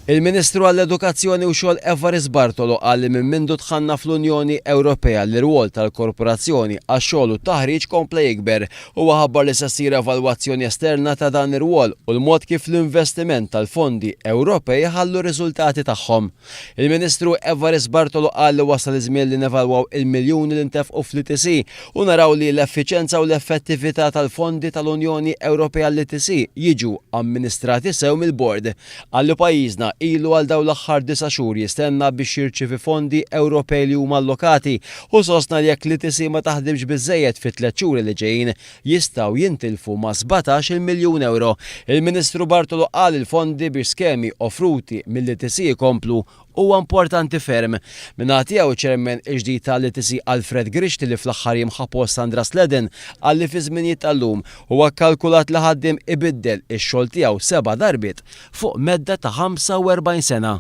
Il-Ministru għall-Edukazzjoni u Xogħol Evarist Bartolo qal li minn mindu dħalna fl-Unjoni Ewropea l-irwol tal-Korporazzjoni għax-Xogħol u t-Taħriġ kompla jikber. Huwa ħabbar li se ssir evalwazzjoni esterna ta' dan ir-rwol u l-mod kif l-investiment tal-fondi Ewropej iħallu r-riżultati tagħhom. Il-Ministru Evarist Bartolo qal li wasal iż-żmien li nevalwaw il-miljuni li ntefqu fl-ETC u naraw li l-effiċenza u l-effettività tal-fondi tal-Unjoni Ewropea għall-ETC jiġu amministrati sew mill-Bord. Qal li pajjiżna ilu għal dawn l-aħħar disa' xhur jistenna biex jirċievi fondi Ewropej li huma allokati u sostna li jekk l-ETC ma taħdimx biżżejjed fit-tlett xhur li ġejjin jistgħu jintilfu ma' 17-il miljun ewro. Il-Ministru Bartolo qal li l-fondi biex skemi offruti mill-ETC ikomplu huwa importanti ferm. Min-naħa tiegħu iċ-Chairman il-ġdid tal-ETC Alfred Grixti li fl-aħħar jiem ħa post Sandra Sledden qal li fiż-żminijiet tal-lum huwa kkalkulat li ħaddiem ibiddel ix-xogħol tiegħu seba' darbiet fuq medda ta' 45 sena.